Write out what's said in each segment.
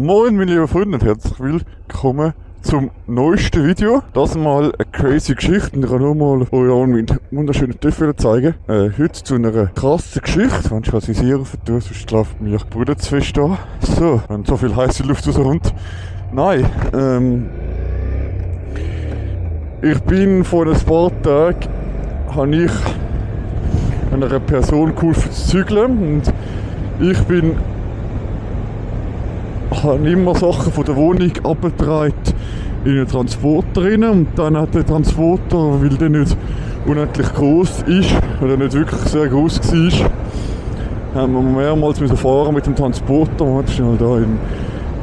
Moin meine lieben Freunde und herzlich willkommen zum neuesten Video. Das mal eine crazy Geschichte und ich kann nur mal euch meinen wunderschönen Töpfe zeigen. Heute zu einer krassen Geschichte. Wenn ich was visieren vertue, sonst läuft mir Bruder zu fest an. So, wenn so viel heiße Luft rauskommt. Nein, ich bin vor ein paar Tagen, habe ich einer Person geholfen zu zügeln und ich habe immer Sachen von der Wohnung abgetragen in einen Transporter rein und dann hat der Transporter, weil der nicht unendlich groß ist oder nicht wirklich sehr groß war, haben wir mehrmals fahren mit dem Transporter. Wir mussten schnell da in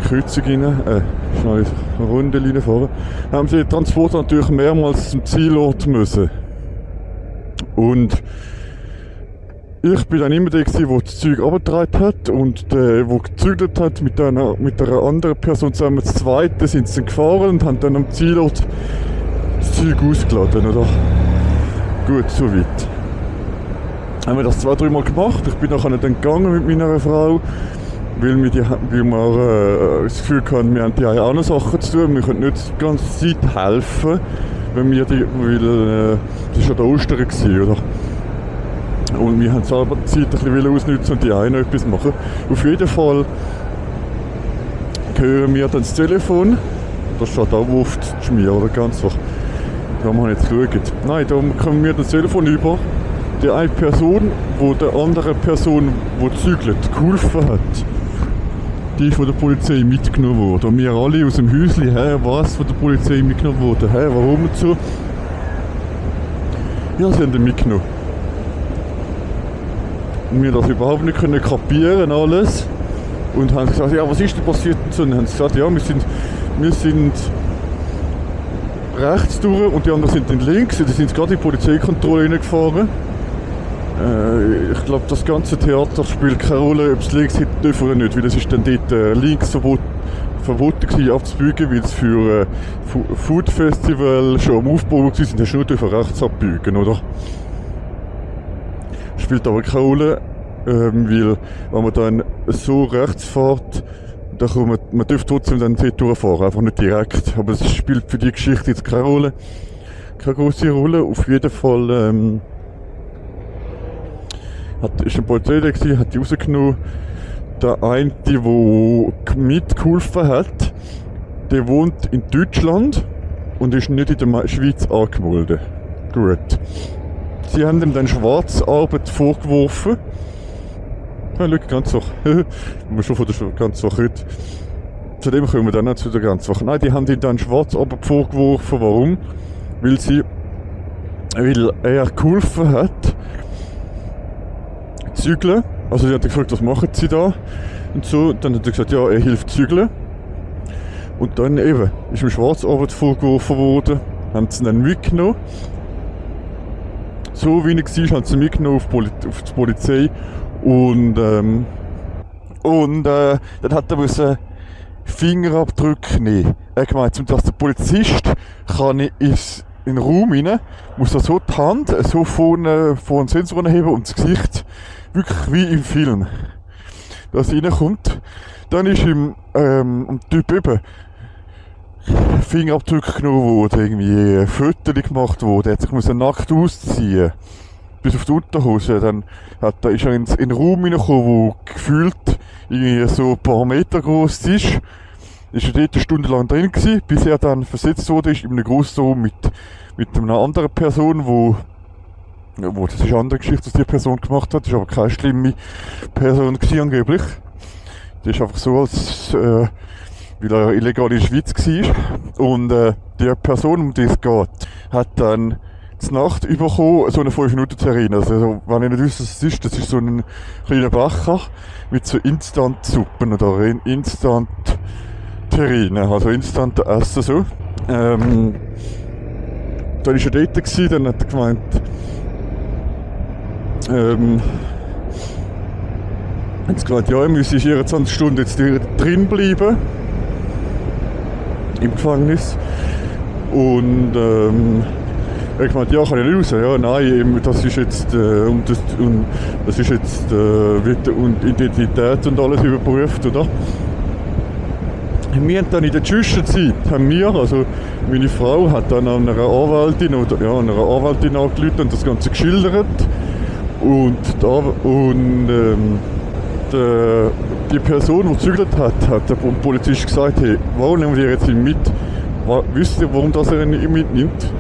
die Kreuzung rein, schnell eine Runde reinfahren. Haben sie den Transporter natürlich mehrmals zum Zielort müssen. Und ich bin dann immer der, der das Zeug abgetragen hat und der gezügelt hat mit einer anderen Person zusammen zu zweit, sind sie dann gefahren und haben dann am Zielort das Zeug ausgeladen, oder? Gut, soweit. Haben wir das 2-3 Mal gemacht. Ich bin nachher dann gegangen mit meiner Frau, weil wir das Gefühl hatten, wir haben die auch noch Sachen zu tun. Wir können nicht die ganze Zeit helfen, weil das war ja der Ostern, oder? Und wir haben selber die Zeit ein bisschen ausnutzen und die einen etwas machen. Auf jeden Fall hören wir dann das Telefon. Das steht auch oft Schmier, oder ganz einfach. Da haben wir jetzt geschaut. Nein, da kommen wir das Telefon über. Die eine Person, die der anderen Person, die zügelt, geholfen hat, die ist von der Polizei mitgenommen worden. Und wir alle aus dem Häuschen, was von der Polizei mitgenommen worden? Warum und so? Ja, sie haben den mitgenommen. Und wir das überhaupt nicht können kapieren alles und haben gesagt, ja, was ist denn passiert und so, und haben gesagt, ja, wir sind rechts durch und die anderen sind dann links, die sind gerade in die Polizeikontrolle reingefahren. Ich glaube, das ganze Theater spielt keine Rolle, ob es links hinten dürfen oder nicht, weil es ist dann dort links verboten gewesen abzubiegen, weil es für Food Festival schon am Aufbau war, sind hast du nur rechts abbiegen, oder? Spielt aber keine Rolle, weil wenn man dann so rechts fährt, dann man dürfte trotzdem dann dort durchfahren, einfach nicht direkt. Aber es spielt für die Geschichte jetzt keine Rolle, keine grosse Rolle. Auf jeden Fall ist eine Polizei da gewesen, hat die rausgenommen. Der eine, der mitgeholfen hat, der wohnt in Deutschland und ist nicht in der Schweiz angemeldet. Gut. Sie haben ihm dann Schwarzarbeit vorgeworfen. Ja, schau, ganz so. Wenn wir schon von der Ganzwoche reden. Zu dem kommen wir dann auch zu der Ganzwoche. Nein, die haben ihm dann Schwarzarbeit vorgeworfen. Warum? Weil er geholfen hat, zügeln. Also, sie hat gefragt, was machen sie da? Und so. Dann hat er gesagt, ja, er hilft zügeln. Und dann eben ist ihm Schwarzarbeit vorgeworfen worden. Haben sie ihn dann mitgenommen. So wenig war, haben sie mitgenommen auf die Polizei und dann hat er Fingerabdrücke nehmen. Er hat gemeint, dass der Polizist kann in den Raum rein, muss er so die Hand so vor den Sensor heben und das Gesicht wirklich wie im Film, dass er reinkommt. Dann ist ihm ein Typ eben Fingerabdrücke genommen worden, irgendwie Fotos gemacht worden, er hat sich nackt ausziehen bis auf die Unterhose. Dann ist er in den Raum reingekommen, der gefühlt irgendwie so ein paar Meter groß ist. Ist er dort eine Stunde lang drin gewesen, bis er dann versetzt wurde, in einem grossen Raum mit einer anderen Person, wo das ist eine andere Geschichte, was die Person gemacht hat, das ist aber keine schlimme Person gewesen, angeblich. Das ist einfach so, als weil er illegal in der Schweiz war. Und die Person, um die es geht, hat dann zur Nacht bekommen, so eine 5-Minuten-Terrine. Also, wenn ihr nicht wisst, was es ist, das ist so ein kleiner Becher mit so Instant-Suppen oder Instant-Terrine, also Instant-Essen so. Dann war er dort gewesen, dann hat er gemeint, hat sie gesagt, ja, er müsse 24 Stunden jetzt drin bleiben. Im Gefängnis. Und er hat gemeint, ja, kann ich nicht raus. Ja, nein, das ist jetzt das ist jetzt wird und Identität und alles überprüft, oder? Wir haben dann in der Zwischenzeit, also meine Frau hat dann an einer Anwältin angerufen und das Ganze geschildert. Die Person, die gezügelt hat, hat der Polizist gesagt, hey, warum nehmen wir jetzt ihn mit? Wisst ihr, warum das er ihn mitnimmt?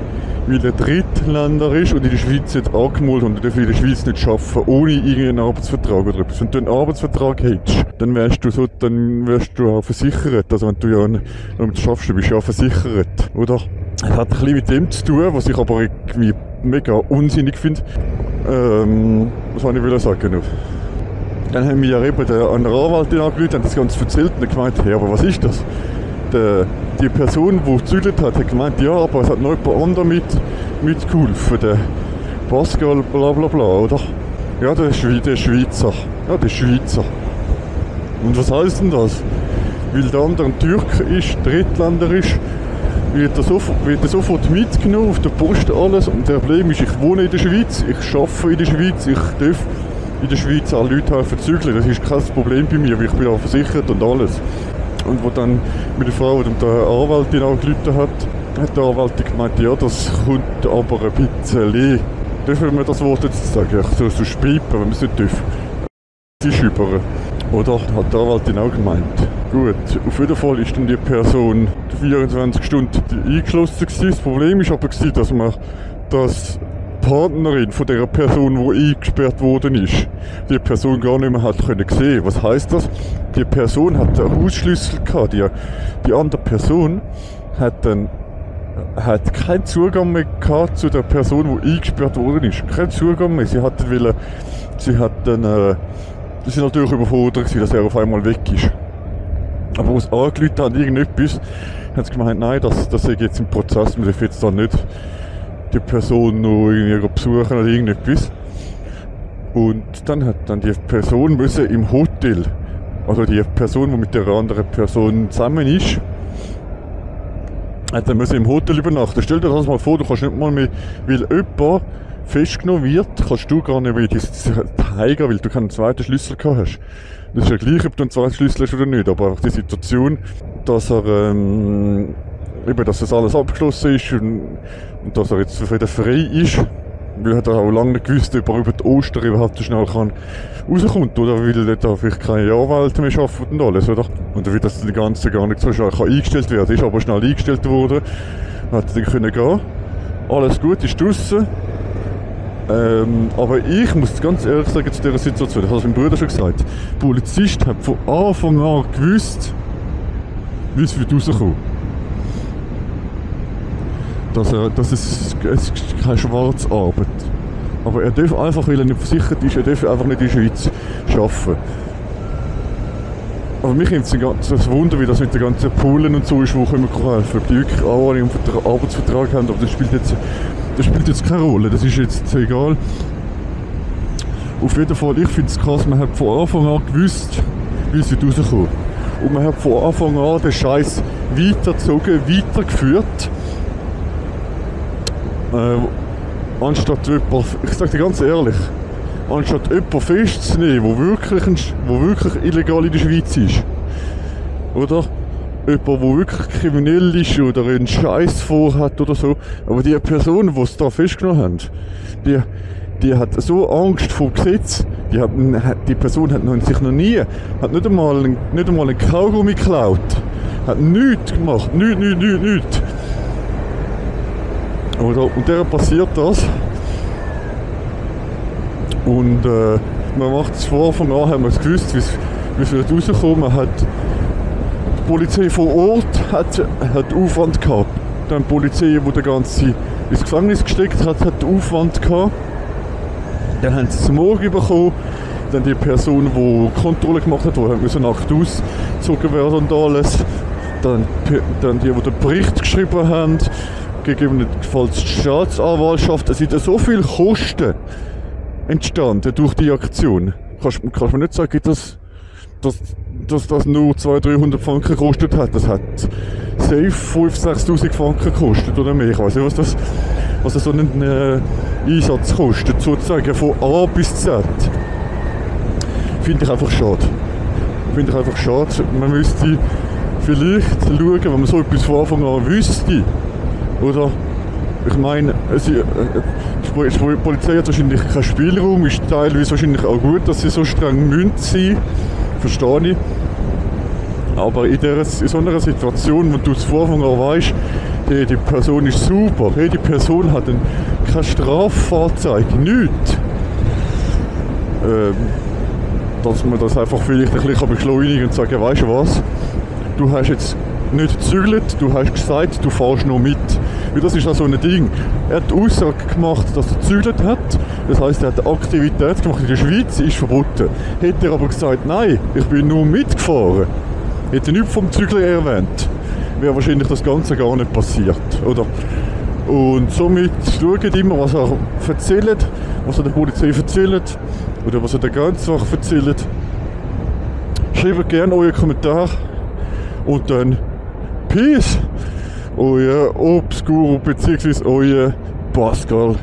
Weil er Drittländer ist und in der Schweiz nicht angemeldet und er darf in der Schweiz nicht arbeiten, ohne irgendeinen Arbeitsvertrag oder etwas. Wenn du einen Arbeitsvertrag hättest, dann wärst du auch versichert. Also wenn du ja nicht schaffst, dann bist du ja versichert, oder? Es hat ein bisschen mit dem zu tun, was ich aber irgendwie mega unsinnig finde. Was wollte ich sagen noch? Dann haben wir ja eben an der Anwältin angerufen und das Ganze erzählt und gemeint, hey, aber was ist das? Die Person, die gezügelt hat gemeint, ja, aber es hat noch jemand anderes mitgeholfen, der Pascal bla bla bla, oder? Ja, der Schweizer. Ja, der Schweizer. Und was heisst denn das? Weil der andere ein Türke ist, Drittländer ist, wird er sofort mitgenommen, auf der Post alles. Und das Problem ist, ich wohne in der Schweiz, ich arbeite in der Schweiz, ich darf in der Schweiz alle Leute helfen zügeln. Das ist kein Problem bei mir, weil ich bin auch versichert und alles. Und wo dann mit der Frau und der Anwältin angerufen hat der Anwältin gemeint, ja, das kommt aber ein bisschen. Dürfen wir das Wort jetzt sagen? Ja, so spiepen, wenn wir es nicht dürfen. Das ist über. Oder hat der Anwältin auch gemeint. Gut, auf jeden Fall ist dann die Person 24 Stunden eingeschlossen gewesen. Das Problem war aber, dass die Partnerin von der Person, die eingesperrt worden ist, die Person gar nicht mehr hat können sehen. Was heisst das? Die Person hat einen Hausschlüssel gehabt. Die andere Person hat keinen Zugang mehr gehabt zu der Person, die eingesperrt worden ist. Keinen Zugang mehr. Sie ist natürlich überfordert, dass er auf einmal weg ist. Aber als angerufen haben, irgendetwas, hat sie gemeint, nein, das ist jetzt im Prozess, man darf jetzt da nicht die Person noch irgendwie besuchen oder irgendetwas. Und dann hat die Person müssen im Hotel, also die Person, die mit der anderen Person zusammen ist, hat dann müssen im Hotel übernachten. Stell dir das mal vor, du kannst nicht mal mehr, weil jemand festgenommen wird, kannst du gar nicht mehr heimgehen, weil du keinen zweiten Schlüssel gehabt hast. Das ist ja gleich, ob du einen zweiten Schlüssel hast oder nicht, aber einfach die Situation, dass das alles abgeschlossen ist und dass er jetzt wieder frei ist, weil er auch lange nicht gewusst, ob er über die Ostern überhaupt so schnell rauskommt, oder weil er da vielleicht keine Anwälte mehr arbeitet und alles, oder? Und wie das Ganze gar nicht so schnell eingestellt werden kann, ist aber schnell eingestellt worden, hat er dann können gehen. Alles gut, ist draussen. Aber ich muss ganz ehrlich sagen zu dieser Situation, ich habe es meinem Bruder schon gesagt, der Polizist hat von Anfang an gewusst, wie es wird rauskommen. Dass es keine schwarze Arbeit. Aber er darf einfach, weil er nicht versichert ist, er darf einfach nicht in der Schweiz arbeiten. Aber mich nimmt das Wunder, wie das mit den ganzen Polen und so ist, wo können wir helfen. Ob die wirklich alle einen Arbeitsvertrag haben, aber das spielt jetzt keine Rolle, das ist jetzt egal. Auf jeden Fall, ich finde es krass, man hat von Anfang an gewusst, wie es rauskommt. Und man hat von Anfang an den Scheiß weitergezogen, weitergeführt. Anstatt jemand, ich sage dir ganz ehrlich, anstatt jemanden festzunehmen, der wirklich illegal in der Schweiz ist, oder? Jemand, der wirklich kriminell ist oder einen Scheiß vorhat oder so, aber die Person, die es da festgenommen haben, die hat so Angst vor dem Gesetz, die Person hat sich noch nie, hat nicht einmal einen Kaugummi geklaut, hat nichts gemacht, nichts. Oder? Und der passiert das. Und man macht es von Anfang an, haben wir es gewusst, wie es wird rauskommen. Die Polizei vor Ort hat Aufwand gehabt. Dann die Polizei, die ins Gefängnis gesteckt hat Aufwand gehabt. Dann haben sie es morgen bekommen. Dann die Person, die Kontrolle gemacht hat, die Nacht ausgezogen werden und alles. Dann die den Bericht geschrieben haben. Gegebenenfalls die Staatsanwaltschaft. Es sind so viele Kosten entstanden durch die Aktion. Kannst du mir nicht sagen, dass das nur 200-300 Franken gekostet hat. Das hat safe 5'000-6'000 Franken gekostet oder mehr. Ich weiß nicht, was so ein Einsatz kostet, sozusagen von A bis Z. Finde ich einfach schade. Man müsste vielleicht schauen, wenn man so etwas von Anfang an wüsste. Oder? Ich meine, die Polizei hat wahrscheinlich keinen Spielraum, ist teilweise wahrscheinlich auch gut, dass sie so streng sein müssen, verstehe ich. Aber in so einer Situation, wo du es von Anfang an weißt, hey, die Person ist super, hey, die Person hat kein Straffahrzeug, nichts. Dass man das einfach vielleicht ein bisschen beschleunigen und sagen, weißt du was, du hast jetzt nicht gezügelt, du hast gesagt, du fährst noch mit. Weil das ist auch so ein Ding. Er hat die Aussage gemacht, dass er gezügelt hat. Das heisst, er hat eine Aktivität gemacht in der Schweiz, ist verboten. Hätte er aber gesagt, nein, ich bin nur mitgefahren, hätte nichts vom Zügeln erwähnt, wäre wahrscheinlich das Ganze gar nicht passiert, oder? Und somit schaut immer, was er erzählt, was er der Polizei erzählt oder was er der Grenzwache erzählt. Schreibt gerne euren Kommentar und dann Peace, euer Obscuro bzw. euer Pascal.